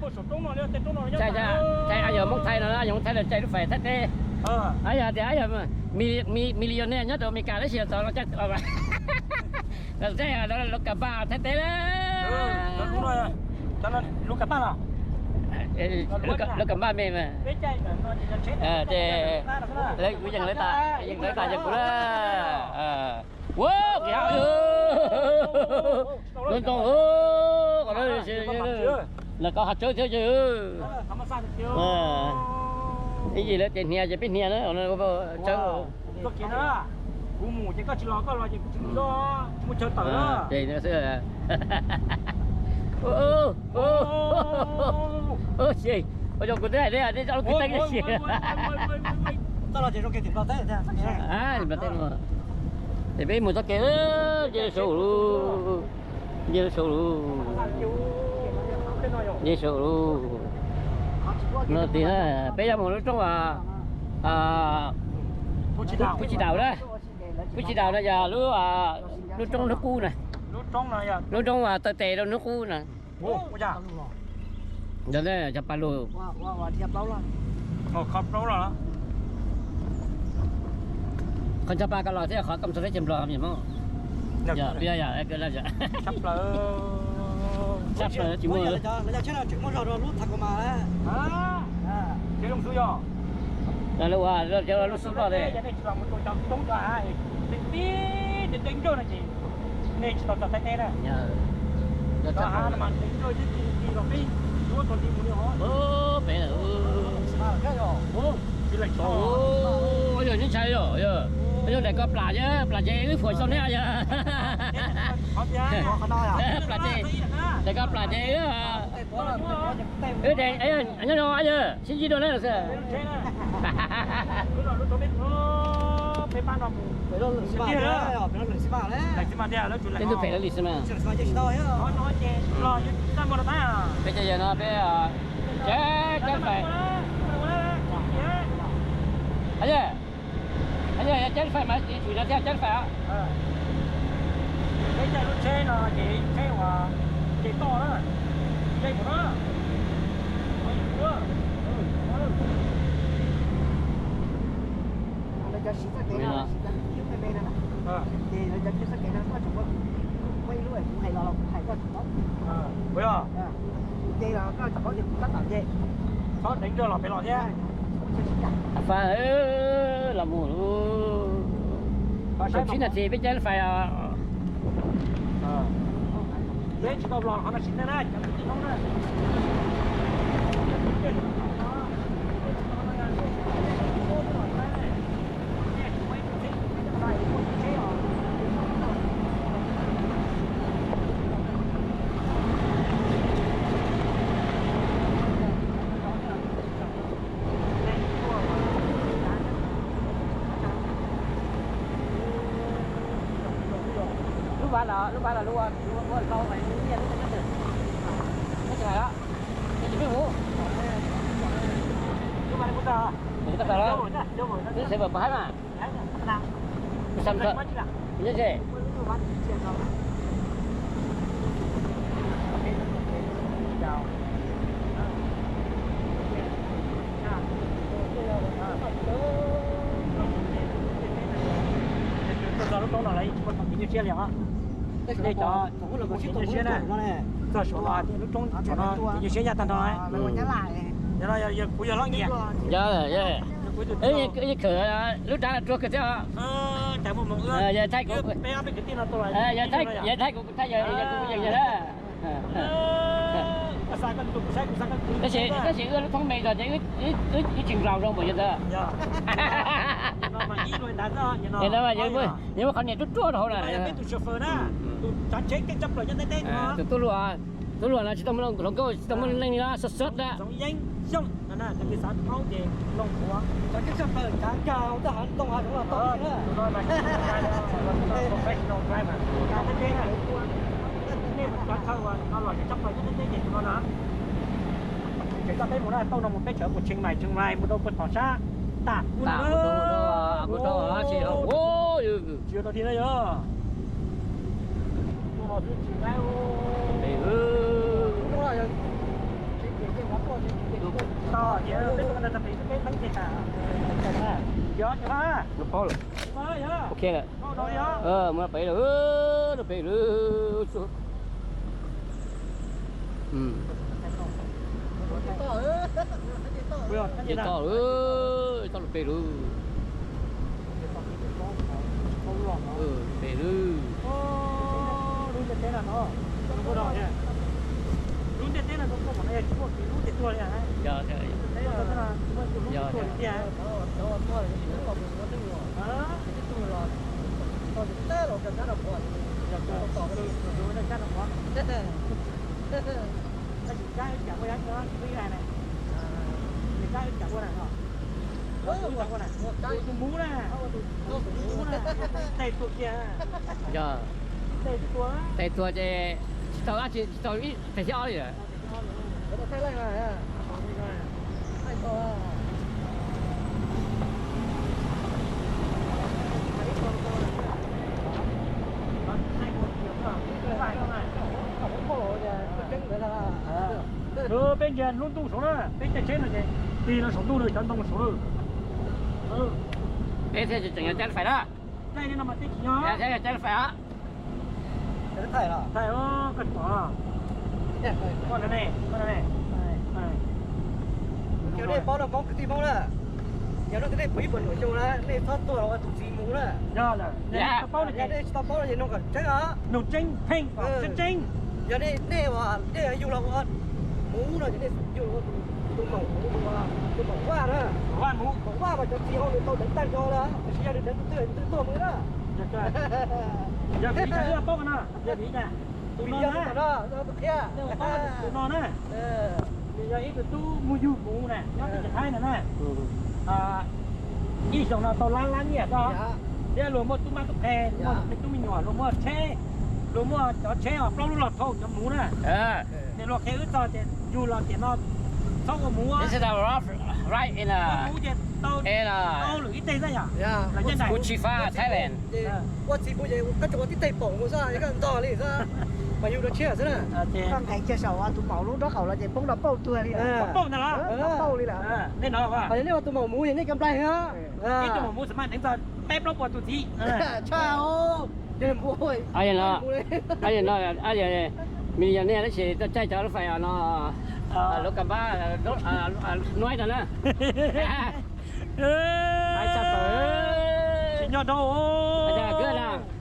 Ntshai, ntshai, yog Hmoob Thaib no, yog Hmoob Thaib no caij lub fais Thaib teb. Yog tias yog millionaire nyob rau Amelikas tab sis txog no caij, lawv kam npaj Thaib teb na. Lub kam npaj me mas. Ces lawv kuv yeej lawv tas, yeej lawv tas yog kuv na. Ua, qhov no, qhov no, lawv kov hav tsawb thiab ces. Ib yim lawv ces hnia ces peb hnia na, tsawb. Kuv mus ces koj tsis los, koj los ces kuv tsis mus, tsis muaj chaw tawm na. Ces xwb. Ua, yog kuv twb hais tias nej tso lub kwv teeb si. Ces peb mus txoj kev, nce saud lawm, nce saud lawm, nce saud lawm. No tias peb yuav mus lub roob, Phuj Tsis Daus na. Phuj Tsis Daus no yog lub roob Hnub Qub na. Lub roob taw tes rau Hnub Qub na. Cov paj lug, qhov ncho pa ko los thiab qhov koj mus txog teb chaws Nplog, tshaj plaws tsis muaj. Lawv ua cov lub xub loj thiab. Nej tsis tau txog Thaib teb na. Peb, yog neb ntshai yog, yog daim ko plam, plam ces wb fuam tau neb yog. Plam ces, daim ko plam ces wb, wb, nyob no yog sib ntsib dua neb xwb. Tej ntu phem lawv li xwb mas. Peb cov yawg no peb, ces, ces fais, yog, yog ces fais mas tsis tshwm no thiaj ces fais. Ua, txhob deev rau los pem los thiab. Fab, los mus, kaum tsib nas this peb caij fais os. Peb tsis tau los qhov no sim neej na, cov kwv tij Hmoob na. Lub vaj los, lub vaj los lub ua, lub ua tau nyiaj lub nyob twg? Nyob twg lawm? Nyob twg peb mus? Lub vaj kuv tau, kuv tau los, lub xev vaj puas haib mas. Kuv xav, kuv nyob ze. Lub roob no lawv tsis muaj tus kev nyuaj siab li os. Nej cov tus kev nyuaj siab na, txog saum no lub roob saum no kev nyuaj siab ncaj tag nrho. Kuv yog hlob Nyias. Yog, yog khawm lub rab rua kawg thiab os. Yog thaij kuv, yog thaij kuv, kuv thaij yog, yog kuv yeej yog na. Tab sis, tab sis wb lub thoob me zog ces wb tsis nplaus zoo npaum yog ntawd. Yog no mas yog muaj qhov niam ruaj ruaj rau hauv na. Tus tub luag, tub luag no tsis tau muaj hluas nkauj, tsis tau muaj neej li no, sov sov dab. Tsev txoj peb mus na, tau no mus peb tsev mus Tsheej Maim, Tsheej Maim mus rau puag tom sab Tam Kuv. Tsis yog tau tiag na yog. Tus no xwb tsis nqaij. Nws paub lawm. Ok lawm. Mus rau pem lawm, rau pem lawm. Ces toj lawm, toj lawm pem lawm. Pem lawm. Yog, yog. Yog, tes tuag ces tsis tau dab tsi, tsis tau ib tes thib ob li lawm. Peb ntsia lub ntuj saud na, peb caij tsheb no ces tig los saum ntuj na, cov ntoo saud lawm. Peb thiaj tseem yog caij lub fais na. Caij no mas teb tsis nyob. Thiab yog caij lub fais os. Thaij os, koj tsis pom los? Koj no ne, koj no ne. Yog nej paub no Hmoob kwv tij Hmoob na, yog nej puas ib puas nyuam xyoo na, nej txhob tuaj los ua tus txiv mus na. Yog lawm, nej tsis tau paub no ces, nej tsis tau paub no ces nug kom tseeb os. Nug tseeb pheej kom tseeb tseeb. Yog nej, nej uas nej yug los ua mus no ces nej yug los ua tus maum, tus maum Vaj na. Maum Vaj mas cov txiv hauv nws tau deev tag nrho lawm, tiam sis yog nws deev tus twg nws twb tuag mus na. Yog vim cas nej paub no? Yog vim cas? Tus no na, tus qhia, tus no na, nws yog ib tug tub mus yug mus na nyob teb chaws Thaib no na. Ib xyoos no tau lab lab nyiaj tso, thiab luag muaj tub mab tub qhe, luag muaj tub me nyuam, luag muaj tsheb, luag muaj cov tsheb os, plaub lub log thauj cov mus na. Nws luag qhia wb txog tias yug los tiam no txhob ua mus, ua mus ces tau lwm ib teg xwb yom. Los yeej daim ua txiv mus ces koj tsuas ua tib teg pom mus xwb, koj ntog li xwb, mas yug rau tshiab xwb na. Koj nqes kiag saum tus maum lub nrob qaum los ces poob nrog pauj tuag li. Pauj ntag los? Pauj li lawm. Nej no, nej ua tus maum mus ces nej cov nplaig. Ib tug maum mus xam maj deev txog peb plaub puas tus txiv. Tshaj. Millionaire tab sis tuaj caij cov lub fais no, lub kam pab nuaib no na. Tshaj plaws. Tsis nyob rau,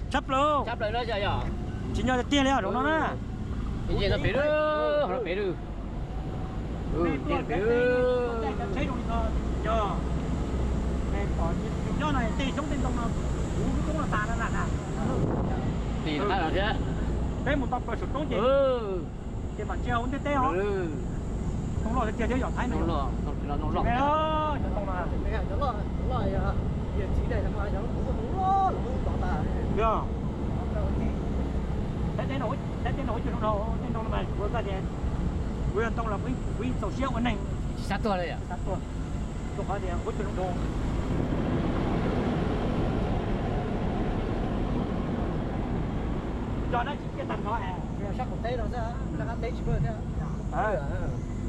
tshaj plaws. Tsis nyob tiag tiag li zoov no na. Pem, pem. Nyob no tej xyoob tej ntoo no, kuv lub roob no tas na na. Peb mus tau plaws saum roob ces, ces mam ntsia hauv ntiaj teb os. Ntoo loj tiag tiag thiab yom Thaib no. Cov ntoo no, Thaib teb no, Thaib teb no ua cov ntoo no, tej ntoo no mas kuv xav tias kuv yog ntoo los kuv yeej txaus siab ua neeg. Tsis xav tuag li. Tsis xav tuag, rau qhov tias ua cov ntoo no, cog dab tsi kiag tag nrho. Sab qaum teb no xwb,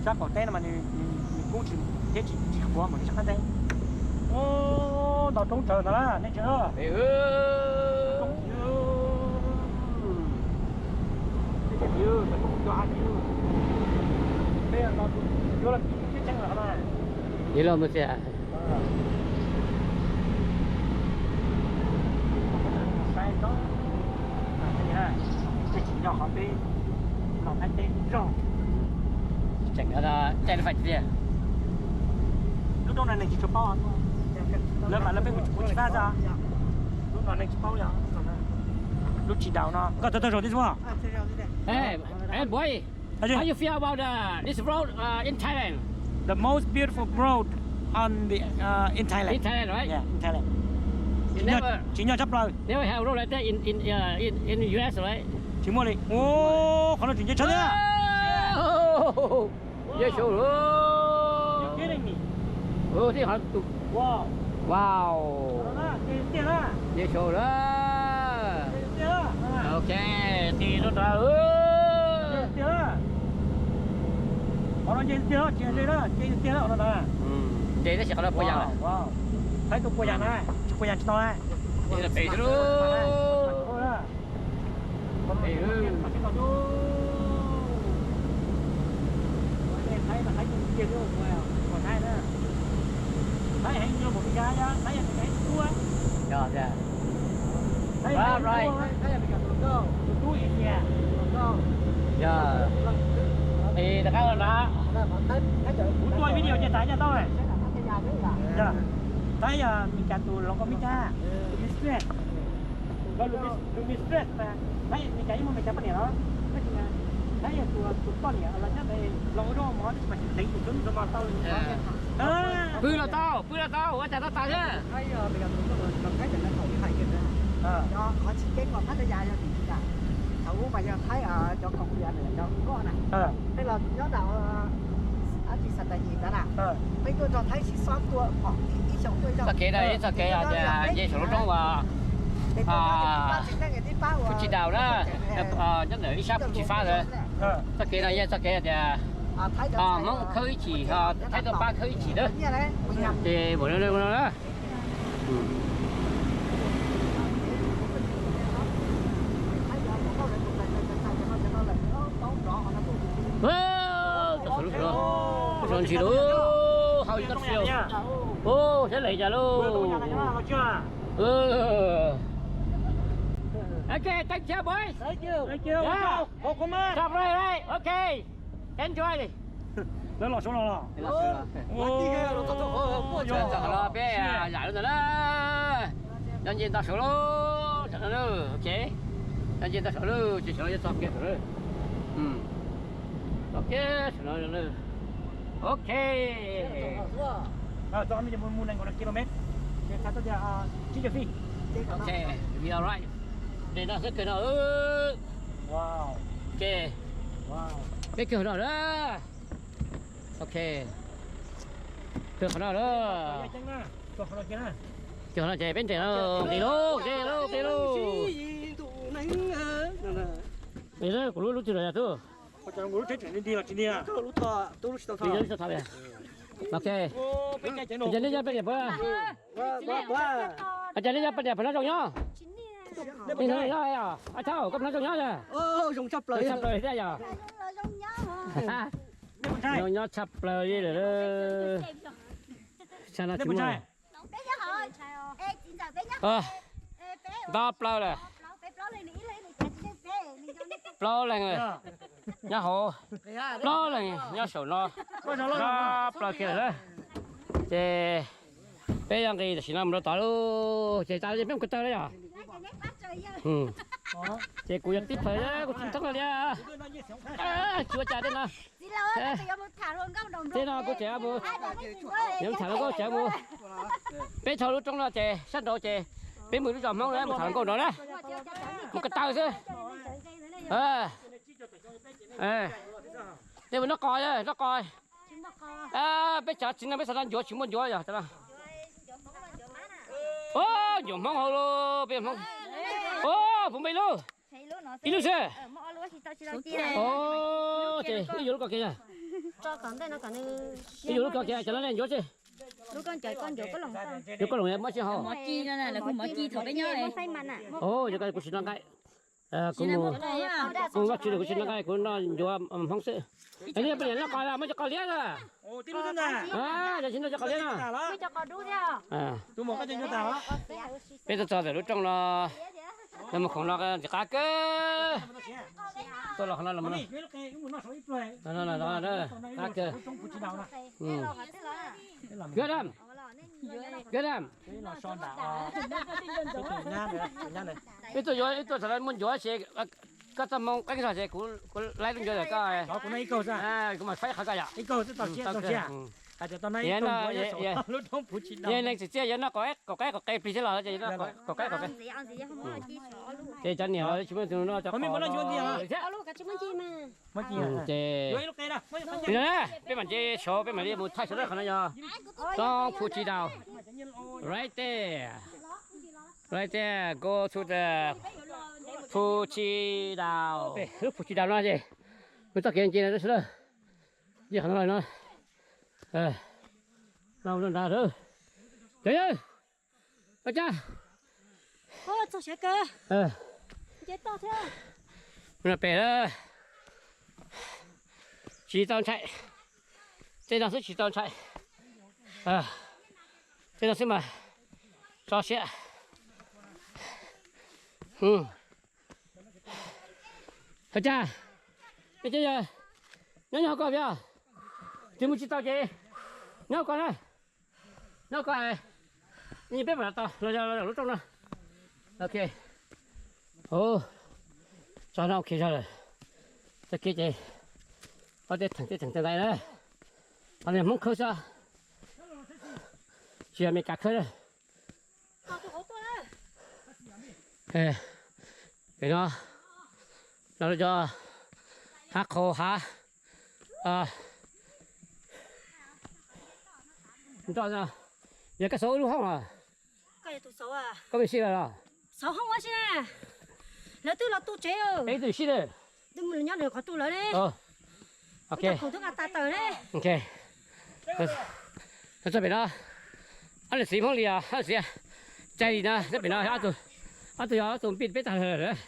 sab qaum teb no mas nws kub tsis, thiab tsis, tsis qhuav mus li sab qab teb. Ntau roob tsawv ntawd na, nej tsis Ib los mus xwb. Tseem caij lub fais tiag. Lub roob no neeg tsis tshua paub, lawv mas lawv pheej mus tsis pub tsis fab xwb. Lub no neeg tsis paub, lub tsis daus no. Koj tau tag zaum tib xwb. Hey, boy, how you feel about uh, this road uh, in Thailand? The most beautiful road on the uh, in Thailand. In Thailand, right? Yeah, in Thailand. You never, tsis nyog tshaj plaws. Never have a road like that in in uh, in in U S, right? Tsis muaj li. Qhov no tseem nce tshaj thiab. Nce saud lawm. Wow. Nce saud lawm. Ok, tig rau nrad lawm. Qhov no nce tiag, tsis nce na, nce tiag na qhov no na. Nce tab sis qhov no puas yas lawm? Thaib tus puas yas na, tsis puas yas tsis tau na. Pem xwb lauj. Thaib mas Thaib tiag tiag, Thaib na. Thaib heev yog npaum li cas, Thaib yog Meskas tus tub. Thaib yog Meskas tus tub ib tiag. Yog. Es rov qab los nrad. Kuv tua video ces Thaib yog tau. Thaib yog Meskas tus hluas nkauj Meskas, tus mistress. Tus mistress mas Thaib Meskas yeej muaj Meskas poj niam los, tab sis mas Thaib yog tus, tus poj niam los nyob ntawd los ua zaub ua mov tab sis mas tseem teev tus tub ntxhua mos tau li. Pw los tau, pw los tau, ua cas tau tas thiab. Thaib yog Meskas tus hluas nkauj, Thaib cov neeg thaum ub hais kiag ntawd. Qhov tsis ceeb uas Thaib Thaib yog vim li cas? Thaum ub mas yog Thaib cov khoom yog cov nkoj na, tej los nyob nram dab tsi Xas Tas Yis ntawd na, peb tuaj nrog Thaib sib xob tuaj phom ib xyoo tuaj ib zaug. Txoj kev no yog txoj kev tias nce saum lub roob uas Phu Tsis Daus na, nyob ntawm ib sab Phu Tsis Fab ntawd. Txoj kev no yog txoj kev tias Hmoob khawb ib chim, Thaib tuaj pab khawb ib chim na. Ces npaum no na. Tau saum lub, tau saum ntsis lub, hau ib tag field. Ub, thiab lawm cas lauj. Ok, thank you, boys. Thank you. Yeah. Top right, right. Ok. Enjoy. Lawv los saud los los. Peb yam lub ntawd na. Nyob nce ntau saud lawm, tam no na. Ok. Nyob nce ntau saud lawm, ces saum no yuav txog kiag saum lawm. Txog kiag saum no lawm. Ok. Txog no ces mus nees nkaum kilomev, ces txog tias tsib caug feet. Ok, we are right. Nres no xwb kawg no. Ok. Peb kawg no na. Ok. Kawg qhov no na. Kawg qhov no ces peb nres no, nqis lauj, nqis lauj, nqis lauj. Kuv lub, lub twg los yog tub? Ok. Cas nej nyob peb niam pog, cas nej nyob peb niam pog no zoo nyob? Ai thauj, koj pog no zoo nyob, zoo tshaj plaws thiab yog. Zoo nyob tshaj plaws li lawm. Tshaj no tsis muaj. Nto plaws lawm. Plaub leeg lawm. Nyob hauv, plaub leeg nyob saum no. Nto plaws kiag lawm. Ces peb yuav nqis tam sim no mus rau tod lauj, ces tas li peb mus ko taw na yog. Ces kuv yuav tib plaws, kuv tsis thoob no li. Tsis ua cas tej no. Tej no kuv tseem mus, yuav tham hluas nkauj tseem mus. Peb txog lub roob no ces sab nraud ces peb mus lub zos Hmoob na, mus tham hluas nkauj nraud na. Mus ko taw xwb. Nej mus noj qos, noj qos. Peb tsav txiv neej peb xav tau ncuav tsis muaj ncuav yog. Ncuav Hmoob hauv lauj, peb Hmoob. Puas muaj ib lub? Ib lub xwb. Ces ib yuav lub ko kiag. Ib yuav lub ko kiag, cov no nej ncuav xwb. Ncuav kauj loos muab tsis hau. Kuv mus, kuv mus vaj tsi lawm kuv tsis noj nqaij, kuv noj ncuav Hmoob xwb. Nej poj niam noj qos, muab cov qos liab na. Cov tsis noj cov qos liab no. Peb tuaj txog ntawm lub rooj no, mus khoom no ntxim qab kawg. Tuaj los qhov no los, qab kawg. Good, good. Peb tuaj yuav ib tug thaum muaj ncuav ces koj txoj hmoo qeeb zog ces kuv laib lub ncuav ntawm koj, kuv mam faib qhov koj yom. Yog neeg txiv txiaj yuav noj qaum qaib qaum qe plig thiab los ces yuav noj qaum qaib qaum qe. Ces cov niam los tsis muaj tus noj cov qos. Ces peb mam nce saud peb mam li mus thaij saum lawm, qhov no yog roob Phu Tsis Daus. Right there, right there, go to the Phu Tsis Daus. Lub Phu Tsis Daus no ces mus txoj kev nce no saud lawm. Li qhov no no. No nrad lawm. Cov yawg, ua cas? Mus no pem lawm. Tsis tau ntshai. Tej no xwb tsis tau ntshai. Tej no xwb mas tso siab. Ua cas? Nyob nyob hauv ko peb, tsis mus tsis tau ces nyob hauv ko na. Nyob hauv ko, peb mam los tau los lub rooj no. Ok. Tso no ok zog lawm. Txoj kev ces ob tej theem tej theem txawv ntaiv na. Qhov no Hmoob khawb xwb, tsis yog Amelikas khawb na. Pem no, no cov hav qhaus hav nroj. Yog koj xauv wb lub hoob os? Koj me si lawm los? Lawv twb los tu tsev, peb twb si lawm. Nyob qhov tu lawm ne. Ok. Txog pem no, ob niam txiv Hmoob Lis, ob niam txiv Cai Lis no, nyob pem no, ob tug yog ob tug npij peb tag lawm.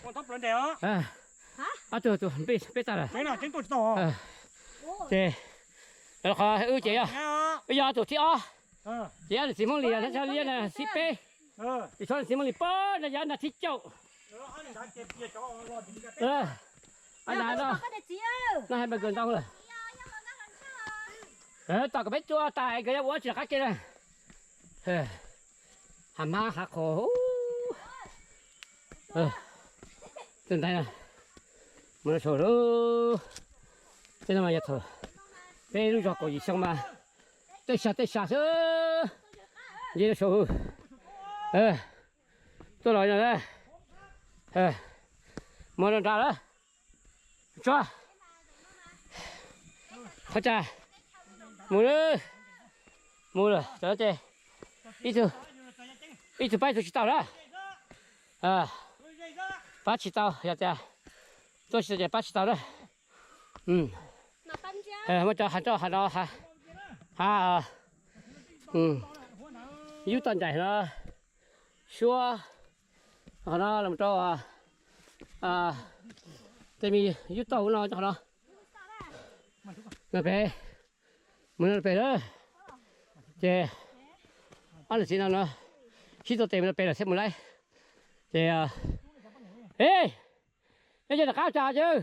Ob tug tus npij peb tag lawm. Ces qhov wb ces yog, wb yog ob tug thib ob. Ces ob niam txiv Hmoob Lis yog thab tshaj liab na thib peb. Ces ob niam txiv Hmoob Lis pab na yog na thib caum. Ab, no hais npawg nkawd ntau lawm. Tos kom peb cua tas nkawd yuav ua tsis rov qab kev na. Hav hmab hav qhos. Tus ntaiv no, mus no saud lawm. Tej no mas yog thaum peb lub zos kaum yim xyoo mas tej sab tej sab xwb. Nce no saud. Tuaj los no, mus rau nram lawm. Tso, qhov tsa, mus lawm, mus lawm, ib tug pab ib tug tsis tau na. Pab tsis tau, yog tias tuaj tsis tau ces pab tsis tau na. Muab cov hav roj hav no, hav, yub toj ncaim no, suab qhov no los rau tej me yub toj no, qhov no, no pem, mus no pem lawm. Ces ob niam txiv no no sib tau tes mus no pem lawm thiaj mus laib. Ces, e, nyob nyob rov qab cas ces,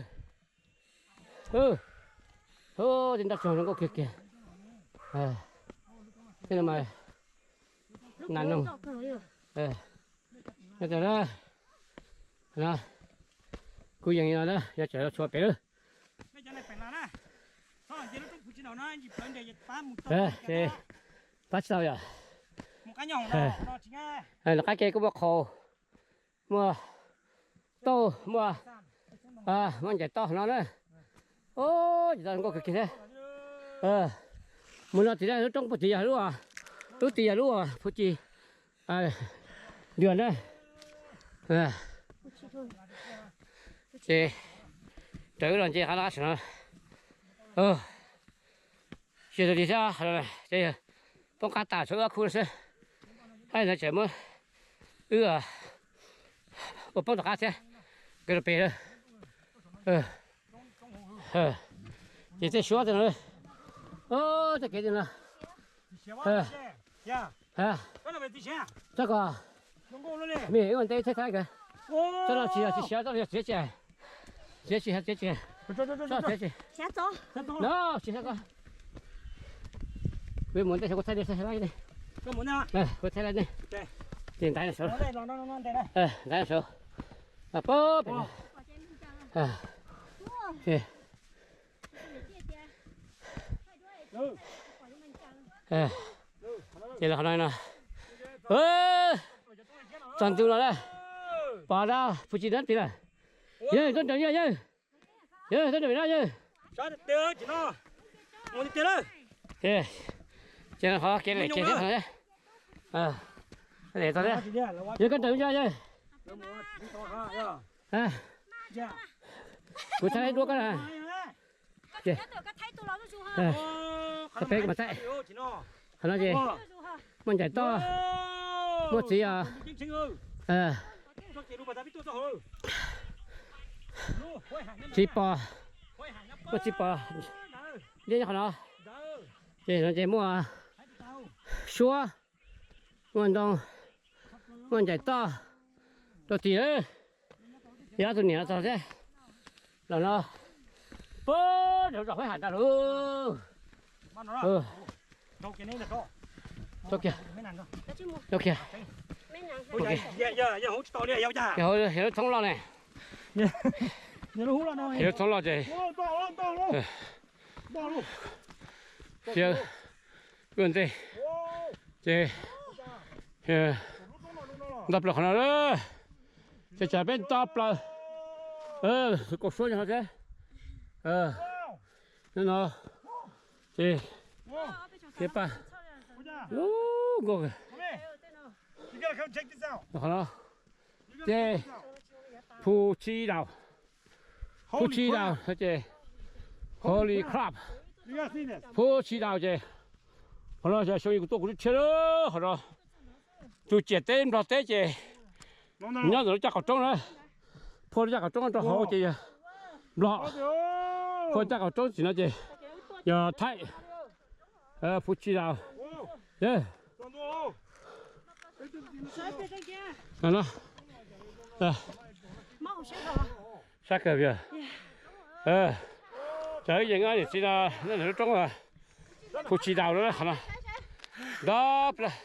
tej nroj tsuag zoo nkauj kiag kiag. Tej no mas nas noog. Kuv yees no na, yog tseem tshuav pem lawm. Pab tsis tau yom. Nram qab ke kuj muaj qhaus, muaj tauj, muaj, muaj ncaim toj no na. Ces tau zoo nkauj kawg kiag thiab. Mus no tim lub roob puag tim yog lub, lub tim yog lub phuv ci dua na. Ces raws wb los nce qab no, qab saum no. Tsis yog li thiab, ces poob qab tas tshuav wb ob khub no xwb. Hab no tseem muab wb ua poob tom qab thiab, nkawd rau pem lawm. Ces tej suab tej no, tej kev tej no, txog kom me wb ua ntej thaij thaij nkawd. Txoj no tsis yog tsis siav, txoj no yog txiav tsis, txiav tsis, txiav tsis, txiav tsis, no tsis siav ko. Kuv mus ntej, kuv thaij, kuv thaij lawm ne. Ces ntaiv no saud, ntaiv no saud, pab pem no. Ces los qhov no no, txog ntu no na, pom dab phuv ci dab tid lawm. Yawg tuaj nrog yawg, yawg, yawg tuaj nrog pem no yawg. Ces qhov kev lem kev thiab. Lem tau thiab. Yawg koj nrog yawg, yawg. Kuv thaij duab koj na. Ces, eh, peb mas thaij. Qhov no ces muaj ncaim toj, muaj txiv os. Txiv pos, muaj txiv pos liab nyob qhov no. Ces no ces muaj suab, muaj ntoo, muaj ncaim toj rau tid. Yog tus niam no txog thiab. Los no, puag nraud zos Huaib Ham ntag lauj. Tau kiag, tau kiag. Yog lub thoob loj ne. Yog lub thoob loj ces, thiab wb ntej ces nto plaws qhov no. Ces tsam peb nto plaws, kaum suab no thiab. No ces thiab paj lub nkauj qhov no. Ces Phu Tsi Daus, Phu Tsi Daus ces Holy Crab, Phu Tsi Daus ces qhov no xyov xyoo kuv tuaj kuv twb tshiab lawm qhov no. Tus ciam teb Nplog teb ces nyob ntawm lub caj qaum roob na, phua lub caj qaum roob rau hauv ces yog Nplog, phua caj qaum roob tim no ces yog Thaib. Phu Tsi Daus. Sab kawg yog. Cov yeej niam txiv no nyob ntawm lub roob Phu Tsi Daus no qhov no. Nto plaws,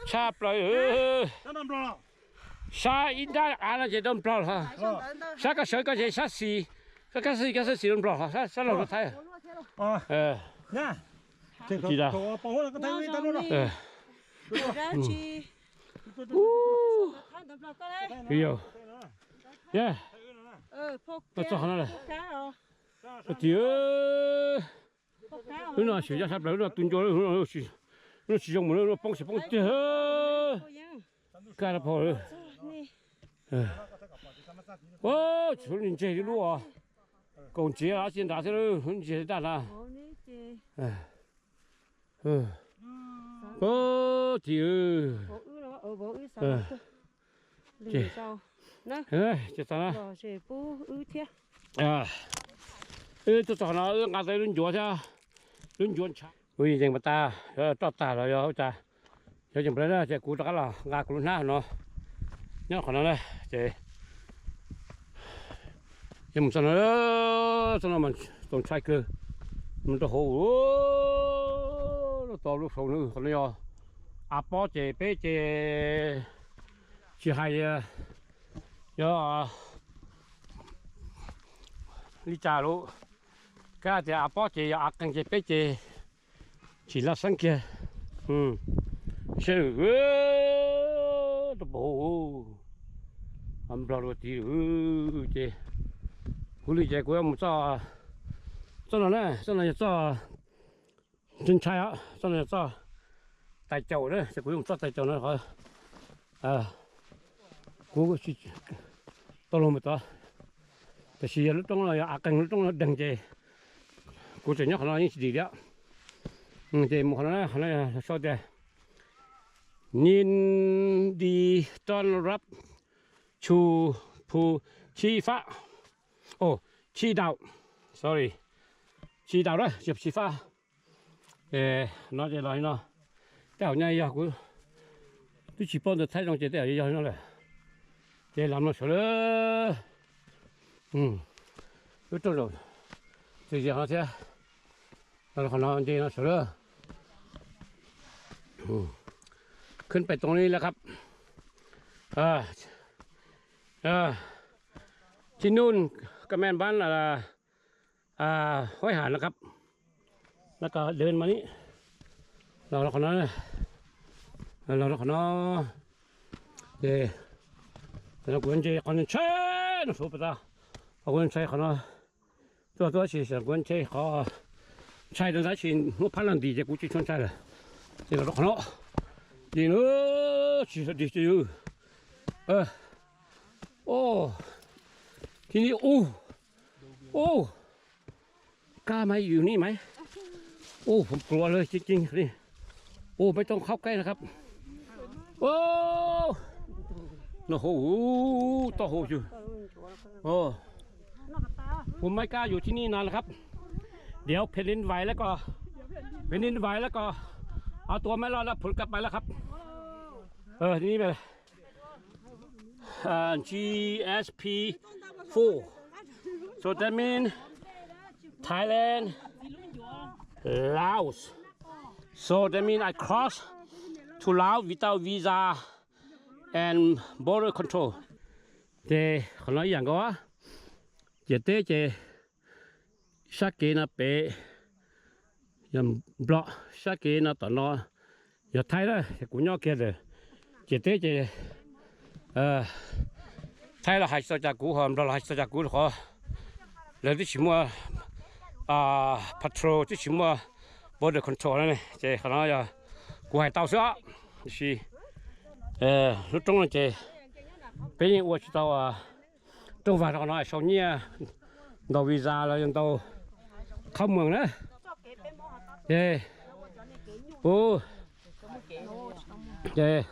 tshaj plaws. Sab ib nrab av no ces rau Nplog los, sab koj sawv koj ces sab xis, koj kab xis koj sab xis rau Nplog los, sab laug rau Thaib. Txog qhov no lawm. Tis, lub no xyov yog sab plaws, lub no tu ncua, lub no tsis zoo mus, lub no poob tsis poob tiag. Kaj rau phau. Tsis lub ntseg lub, kaus ntsiav tsis nrad thiab, lub ntseg daj na. Tis, ces txog no, wb tuaj txog no wb nqa tau lub ncuav thiab, lub ncuav ntshai. Wb yeej pas tas, roj tag los yog ua cas, yog yeej pas lawm na ces kuv rov qab los nqa kuv lub hnab no nyob qhov no na. Ces yeej mus txog no, txog no mas txaus ntshai kawg, mus rau hauv lub tod lub saud na. Qhov no yog av pob ces peb ces tsis hais yog li cas lawm, kab tias av pob ces yog av qeeg ces peb ces tsis laj xeeb kiag. Saib, rau pem hauv Nplog lawm tid ces, kuv li ces kuv yuav mus txoj, txoj no na, txoj no yog txoj ntshai os, txoj no yog txoj tais caus na, ces kuv yuav mus txoj tais caus no qhov, kuv tsis tau luag mus tod. Tiam sis yog lub roob no yog av qeeg, lub roob no deeg ces kuv tseem nyob qhov no yeej tsis dim li. Ces mus qhov no, qhov no sau tias Nin Di Ton Rap Chu Phu Chi Fab, Chi Daus, sorry, Chi Daus na, Chi Fab. No ces los li no, tej zaum nyaj yog kuv twb tsis paub ntawv Thaib zoo ces tej zaum yog li no lawm. Ces los no sawv lawm, wb rooj zaum txias zias no thiab, los qhov no nce no sawv lawm. ขึ้นไปตรงนี้แล้วครับ ที่นู่น กำแพงบ้าน Huaib Hamนะครับ แล้วก็เดินมานี้ los rau qhov no, los rau qhov no. Ces kuv ntsia qhov ntshai no, suav pas tas, kuv ntshai qhov no. Tuaj tuaj tsis kuv ntshai qhov, ntshai rau ntawd tsis muab phab laj ntis ces kuv tsis tshua ntshai lawm. Ces los rau qhov no, ces no tsis sawv dig ces, o, thib ni u, u, กล้าไหม อยู่นี่ไหม โอ้ ผมกลัวเลยจริงๆนี่ โอ้ ไม่ต้องเข้าใกล้นะครับ โอ้ โอ้โห โอ้โห อยู่ โอ้ ผมไม่กล้าอยู่ที่นี่นานแล้วครับ เดี๋ยวแผ่นดินไหวแล้วก็ แผ่นดินไหวแล้วก็ เอาตัวไม่รอดแล้ว ผมกลับไปแล้วครับ เออ นี่ไป uh, G S P four. So that means Thailand, Laos. So that means I cross to Laos without visa and border control. Ces qhov no ib yam nkaus, ciam teb ces sab kev no pem yog Nplog, sab kev no tom no yog Thaib na, ces kuv nyob kiag ntawm ciam teb ces Thaib los hais tsis tau cas kuv, ho Nplog los hais tsis tau cas kuv, rau qhov lawv twb tsis muaj patrol, twb tsis muaj border control na, ces qhov no yog kuv hais tau xwb os. Tiam sis lub roob no ces peb yeej ua tsis tau rooj vag rau qhov no, sau nyiaj ntaus visa los yog ntaus khab moos na. Ces, u, ces,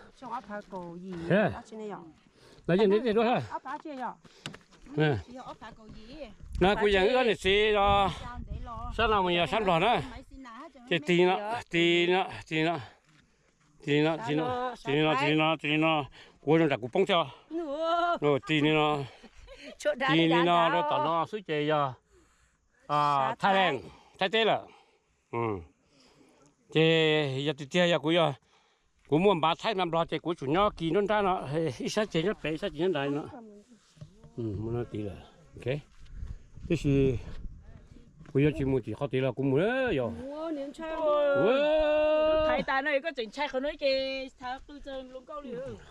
lawv yeej neb tej duab ha. Na kuv yeej wb niam txiv no, sab no mus yog sab Nplog na, ces tig no, tig no, tig no, tig no, tig no, tig no, tig no, kuv zoo nram kuv poob thiab. Tig li no, tig li no rau tom no xwb ces yog Thailand, Thaib teb lawm. Ces yog tiag tiag yog kuv, yog kuv muaj npav Thaib npav Nplog ces kuv tsum nyob kis nruab nrab no, ib sab ceg nyob pem, ib sab ceg nyob nrad no. Muaj no tid lawm, tiam sis kuv yuav tsis mus tim qhov tid los kuv mus yog.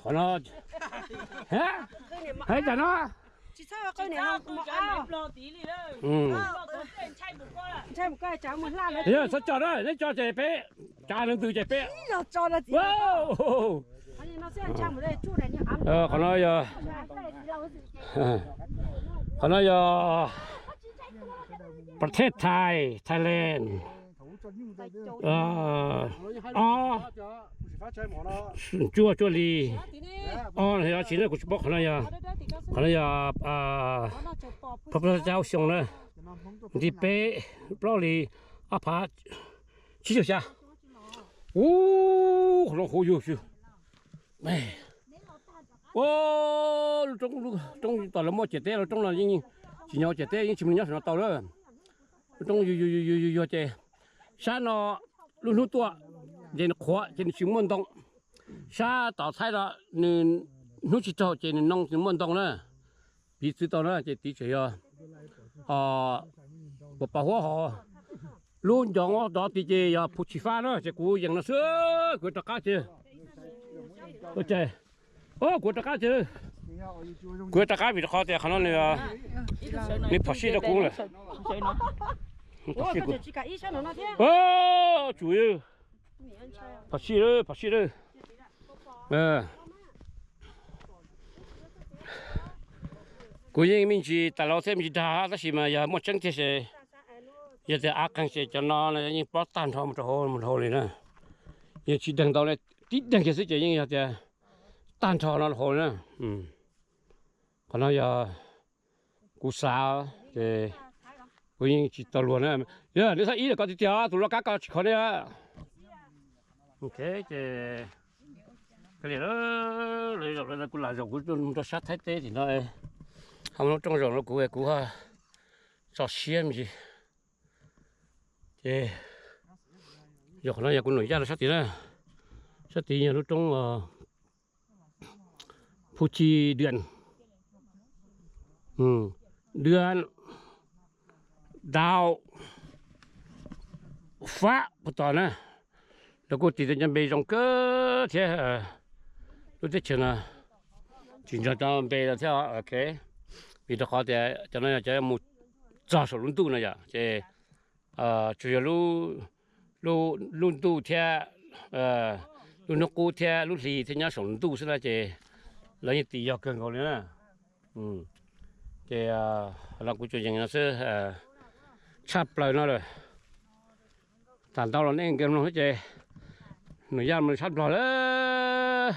Qhov no, hais tam no. Txhob tso na, neb tso ces peb tsa leej twg ces peb. Qhov no yog, qhov no yog ประเทศไทย Thailand. Ob, cuaj cuaj li. Ob, yog tsis na kuv tsis paub qhov no yog, qhov no yog phav plaub xyoo na, nti peb plaub hli ob phav tsib caug xya. Ub, qhov no huv yug xwb. Ua, lub roob, roob tom lawv muaj ciam teb, lub roob no yeej tsis nyob ciam teb, yeej tsis muaj nyob saum no tau lawm. Lub roob yuag yuag yuag yuag ces sab no lub hnub tuaj ces nws qhuav ces nws tsis muaj ntoo. Sab tom Thaib no nws hnub tsis raug ces nws noo nws muaj ntoo na. Piv txwv tau na ces tiv tseem yog puas pos huab hos lub ncov dov tid ces yog Phu Tsis Fab na, ces kuv yees no xwb, kuv rov qab ces, kuv rov qab ces, kuv rov qab vim rau qhov tias qhov no nws phom sij rau kuv lawm. Phom sij, phom sij, phom sij lawm. Kuv yeej me ntsis tas laus thiab me ntsis dag tab sis mas yog muaj tseeb tiag ces, yog tias av qeeg ces cov no yeej plob tag nrho mus rau hauv, mus rau hauv li na. Yeej tsis deeg ntau li, tib deeg kiag xwb ces yeej yog tias tag nrho no rau hauv li na. Qhov no yog kuv xav ces kuv yeej tsis tau luag na. Yog neb txhob ib lawm ko tiag tiag, tus loj kab ko tsis kho neb. Ok, ces kuv lam zaum kuv mus rau sab Thaib teb tim no, ho lub rooj zaum no kuv, kuv txo siab me ntsis. Ces yog qhov no yog kuv num yaj rau sab tid na. Sab tid yog lub roob Phu Tsis Dwam, Dwam Dau Fab puas tos na. Lawv kuj tis tau cov npe zoo kawg thiab. Lub teb chaws no tsis nrog cov npe no thiab, ok. Vim rau qhov tias cov no yog cov mus txog saum lub ntuj no yom, ces tsuas yog lub ntuj thiab lub hnub qub thiab lub hli thiab nyob saum lub ntuj xwb na, ces lawv yeej tis yog kawg nkaus li na. Ces no kuv tsuas yees no xwb, Tshaj plaws no lawm. Tham ntau los nej nkawd mloog xwb ces nws yaj mloog tshaj plaws lawm.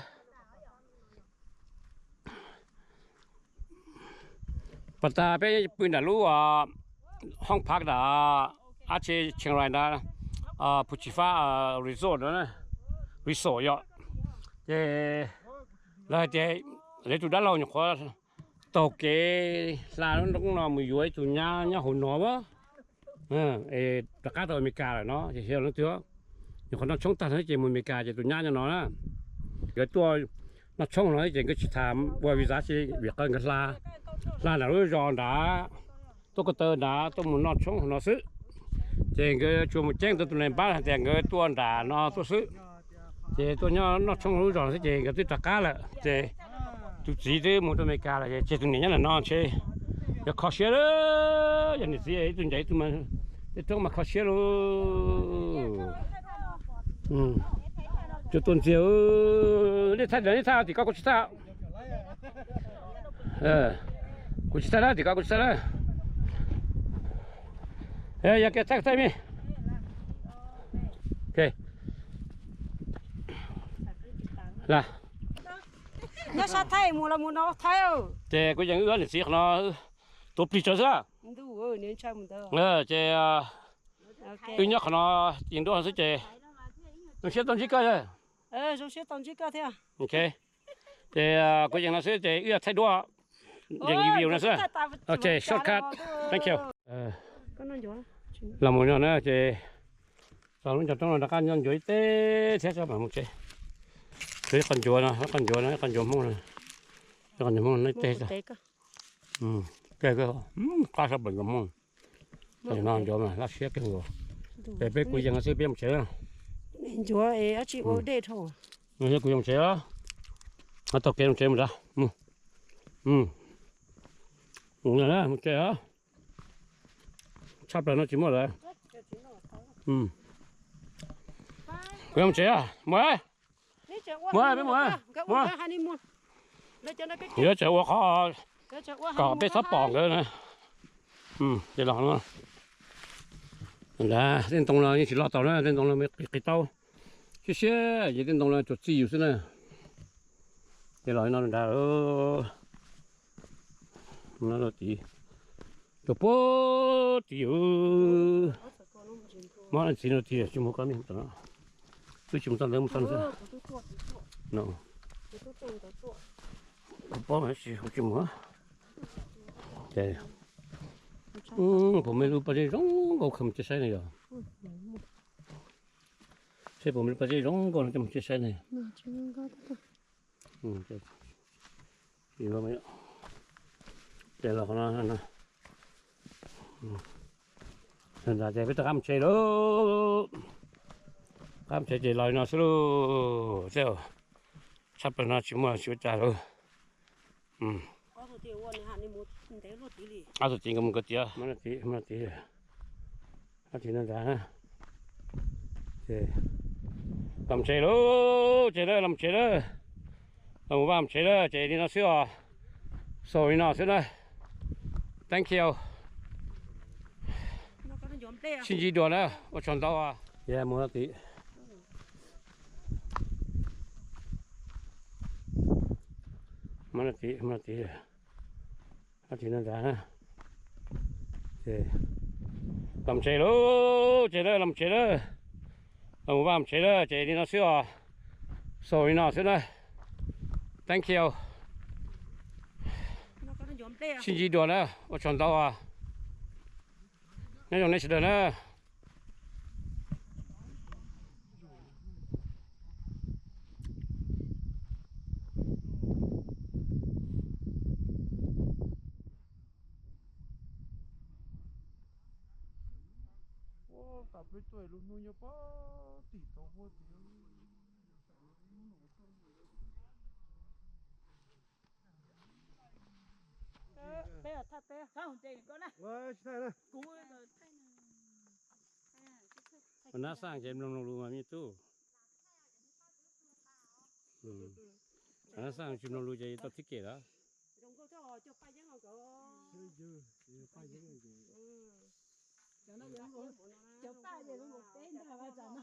Pas tas peb pw nram lub hoob phav nram Ab Tse Chiang Rai ntawd, Phu Tsis Fab Resort no, resort yom. Ces lawv hais tias lawv tus dab laug nyuam qhuav taug kev hla lub nroog no mus yuav ib tug nyab nyob hauv no as. Rov qab rau Amelikas lawm no ces xyov leej twg, nyuam qhuav noj tshoob tag no ces mus Amelikas ces tus nyab nyob no na. Nkawd tuaj noj tshoob no ces nkawd tsis tham ua visa tsi vim qhov nkawd hla, hla nram lub zos nrad, tuaj ko taw nrad tuaj mus noj tshoob no xwb. Ces nkawd tsuas mus ceeb rau tus neeg npab hais tias nkawd tuaj nram no tuaj xwb. Ces tuaj nyob noj tshoob lub zos xwb ces nkawd twb rov qab lawm ces tus txiv twb mus rau Amelikas lawm ces tseg tus niam nyob ntawm no ntshe yog kho siab lawm. Yog niam txiv ib tug ncaim ib tug mas tej roob mas kho siab lauj. Cov tuaj ntxiag, nej thaij, nej thaij tim ko kuv tsis thaij. Kuv tsis thaij na, tim ko kuv tsis thaij na. Yog kev thaij thaij me. Nyob sab Thaib mus los mus no Thaib. Ces kuv yeej wb niam txiv qhov no tuav plig tsawv xwb. Ces wb nyob qhov no yeej duab xwb ces zoo siab tau ntsib koj. Zoo siab tau ntsib koj thiab. Ces kuv yeej no xwb ces wb thaij duab, yeej video no xwb. Ok, shortcut. Thank you. Los mus no na ces txog lub ncov roob no rov qab nco ncuav ib teg thiab tso mam mus tsev. Ib qho ncuav no, ib qho ncuav no, ib qho ncuav Hmoob no, ib qho ncuav Hmoob no ib teg tso. Qab sab pem ncuav Hmoob. Tam no ncuav mas laj siab kawg nkaus. Ces peb kuv yeej no xwb peb mus tsev. Ncuav es dab tsi ua dej dhau. Kuv yeej mus tsev os. Taug kev mus tsev mus nrad. Mus tsev os. Tshaj plaws no tsis muaj lawm. Kuv yeej mus tsev os. Mus, mus, peb mus. Yuav tsam ua qhov kom peb txhob pom nkawd na. Ces los no. Nrad tej ntoo no yeej tsis loj tau na, tej ntoo no qis qis taub. Siab siab ces tej ntoo no tsuas txij yus xwb na. Ces los no nrad. Tid, rau puag tid. Mob txiv no tid tsis mus koj me tom no. Twb tsis mus txog ntawd mus txog no. Kuv paub tsis, kuv tsis mus. Puas muaj lub pob zeb zoo nkauj kawg mus tsis saib ne yog? Seb puas muaj lub pob zeb zoo nkauj no coj mus tsis saib ne. Ces los qhov no, ces peb rov qab mus tsev lauj. Qab mus tsev ces los li no xwb lauj. Tshaj plaws no tsis muaj tsis ua cas lauj. Ob tug tid nkawd mus nkawd tiav, ob tug no nrad. Los mus tsev lauj, ces los mus tsev lauj. Los mus vaj mus tsev lauj, ces li no xwb os. Xaus li no xwb na. Thank you. Sib ntsib dua na, ua tsaug ntau. Mus no tid. Mus no tid, mus no tid. Ob tug no nrad. Los mus tsev lauj, ces los mus tsev lauj. Los mus vaj mus tsev lauj, ces li no xwb os. Xaus li no xwb na. Thank you. Sib ntsib dua na, ua tsaug ntau. Nyob zoo nej sawv daws na. Tam peb tuaj lub hnub nyob pob tim tau huab tim. Nab xaj ces mloog mloog lus mas me tub. Nab xaj tsis mloog lus ces tau thib kem lawm. Cov no, cov paj ces zoo nkaus peb ntag, ua cas no.